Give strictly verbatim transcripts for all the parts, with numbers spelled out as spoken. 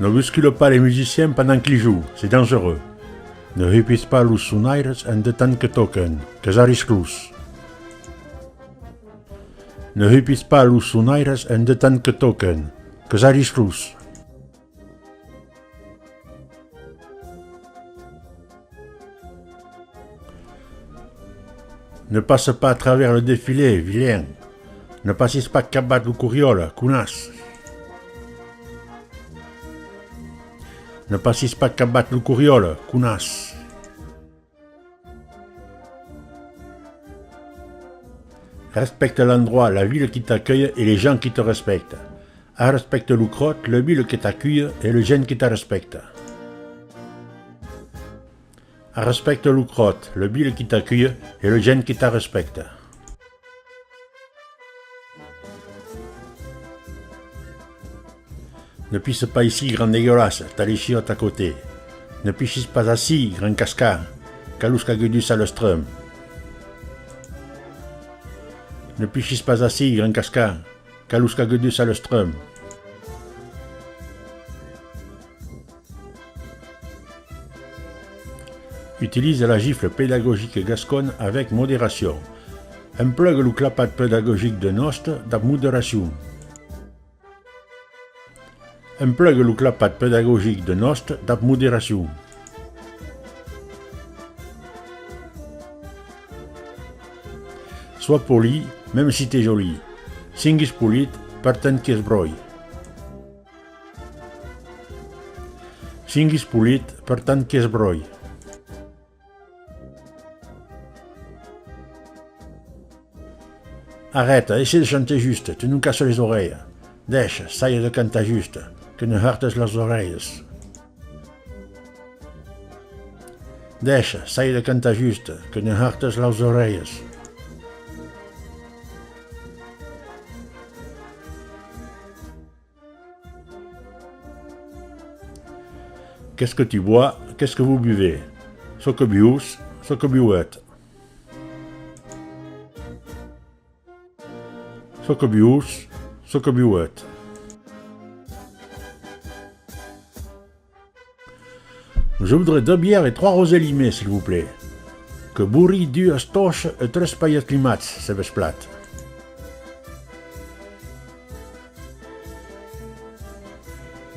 Ne bouscule pas les musiciens pendant qu'ils jouent, c'est dangereux. Ne hupis pas los sonaires en de temps que toquen, qu'es arrisclós. Ne hupis pas los sonaires en de temps que toquen, qu'es arrisclós. Ne passe pas à travers le défilé, vilain. Ne passis pas capvath lo corriòle, conasse. Ne passis pas capvath lo corriòle, conasse. Respecte l'endroit, la ville qui t'accueille et les gens qui te respectent. Arrespècte lo cròt, la vila que t'aculha e la gent que t'arrespècta. Arrespècte lo cròt, la vila qui t'aculha e la gent que t'arrespècta. Ne pisse pas ici, grand dégueulasse, t'as les chiottes à côté. Ne pissis pas ací, grand cascà, qu'a los caguduts a l'estrum. Ne pissis pas ací, grand cascà, qu'a los caguduts a l'estrum. Utilise la gifle pédagogique gasconne avec modération. Emplega lo clapat pedagogic de nòste dab moderacion. Emplega lo clapat pedagogic de nòste dab moderacion. Sois poli, même si t'es joli. Singuis polit, per tant qu'es bròi. Singuis polit, per tant qu'es bròi. Arrête, essaie de chanter juste, tu nous casses les oreilles. Dèisha, saja de cantar juste, que ne heurtes las orelhas. Dèisha, saja de cantar juste, que ne heurtes las orelhas. Qu'est-ce que tu bois ? Qu'est-ce que vous buvez ? Çò que bius, çò que biuetz. Çò que bius, çò que biuetz. Je voudrais deux bières et trois rosés limés, s'il vous plaît. Que borri duas tochas e tres palhets limats, se vos plat.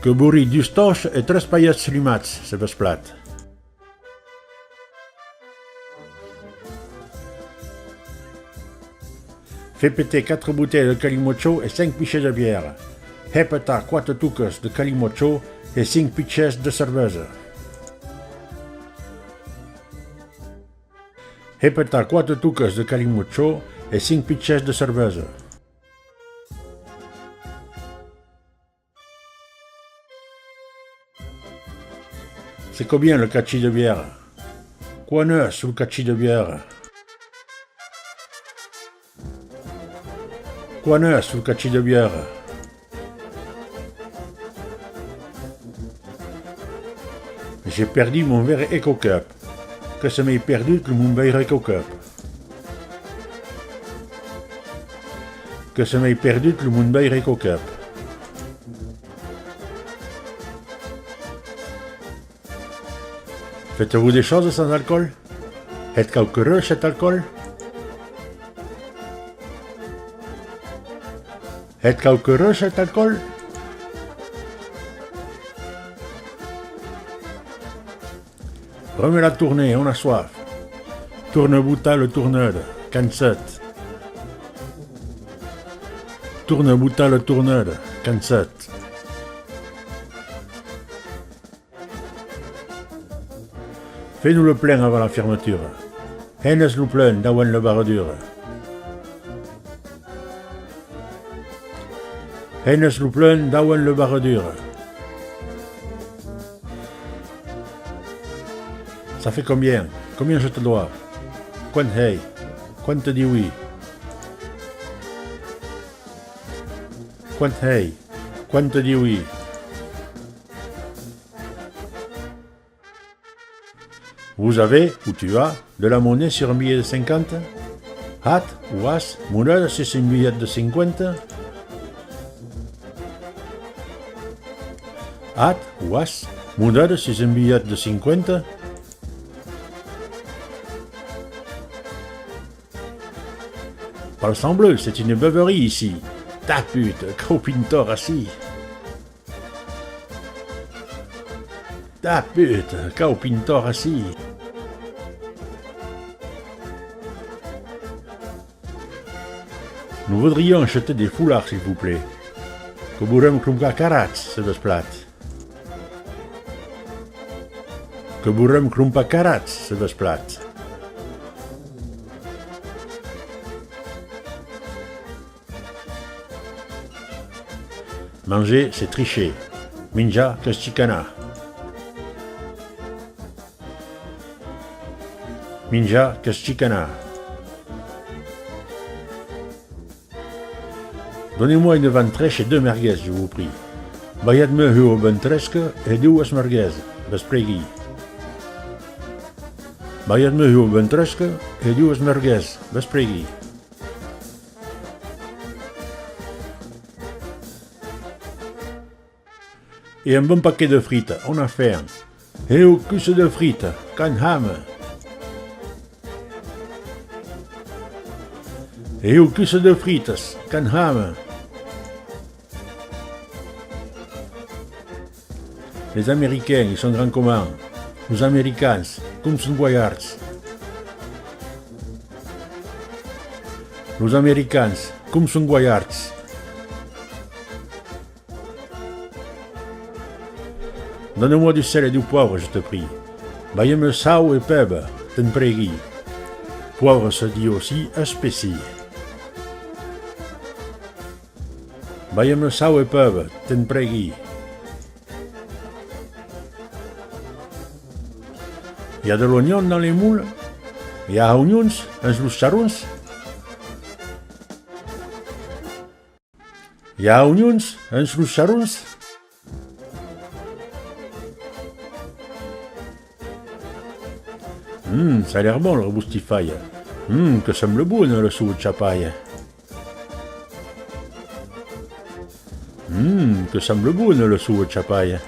Que borri duas tochas e tres palhets limats, se vos plat. Fais péter quatre bouteilles de calimocho et cinq pichets de bière. Hèi petar quatre tucas de calimocho e cinc pichets de cervesa. Hèi petar quatre tucas de calimocho e cinc pichets de cervesa. C'est combien le cachis de bière ? Quant es lo cachis de bière ? Quant es lo cachis de bière ? J'ai perdu mon verre Eco-Cup. Que se m'ei perdut lo mon veire Eco-Cup. Que se m'ei perdut lo mon veire Eco-Cup. Faites-vous des choses sans alcool ? Hètz quauquarren sens alcoòl ? Hètz quauquarren sens alcoòl ? Remets la tournée, on a soif. Torna botar la tornada, qu'an set. Torna botar la tornada, qu'an set. Fais-nous le plein avant la fermeture. Hèi-nos lo plen davant la barradura. Hèi-nos lo plen davant la barradura. Ça fait combien ? Combien je te dois ? Quant hèi ? Quant te diui ? Quant hèi ? Quant te diui ? Vous avez, ou tu as, de la monnaie sur un billet de cinquante ? As, ou as, moneda sus un bilhet de cinquanta ? As, o as, moneda, sus un bilhet de cinquanta? Palsambleu, c'est une beuverie ici. Ta puta, quau pintor ací! Ta puta, quau pintor ací! Nous voudrions acheter des foulards, s'il vous plaît. Que vorem crompar carats, se vesplatz. Que vorem crompar carats, se vesplatz. Manger, c'est tricher. Minjar, qu'es chicanar. Minjar, qu'es chicanar. Donnez-moi une ventrèche et deux merguez, je vous prie. Balhatz-me ua ventresca e duas merguez, vos pregui. Balhatz-me ua ventresca e duas merguez, vos pregui. E un bon paquet de fritas, on a faim. E ua cussa de fritas, qu'an hama. E ua cussa de fritas, qu'an hama. Les Américains, ils sont grands comment. Los Americans, com son gualhards. Los Americans, com son gualhards. Donne-moi du sel et du poivre, je te prie. Balha-me sau e pèba, te'n pregui. Poivre se dit aussi espècia. Balha-me sau e pèba, te'n pregui. Y a de l'oignon dans les moules? Y a aunhons en los charrons? Y a aunhons en los charrons? Hum, ça a l'air bon, la rebostifaia. Hum, que sembla bona la sua chapalha. Hum, que sembla bona la sua chapalha.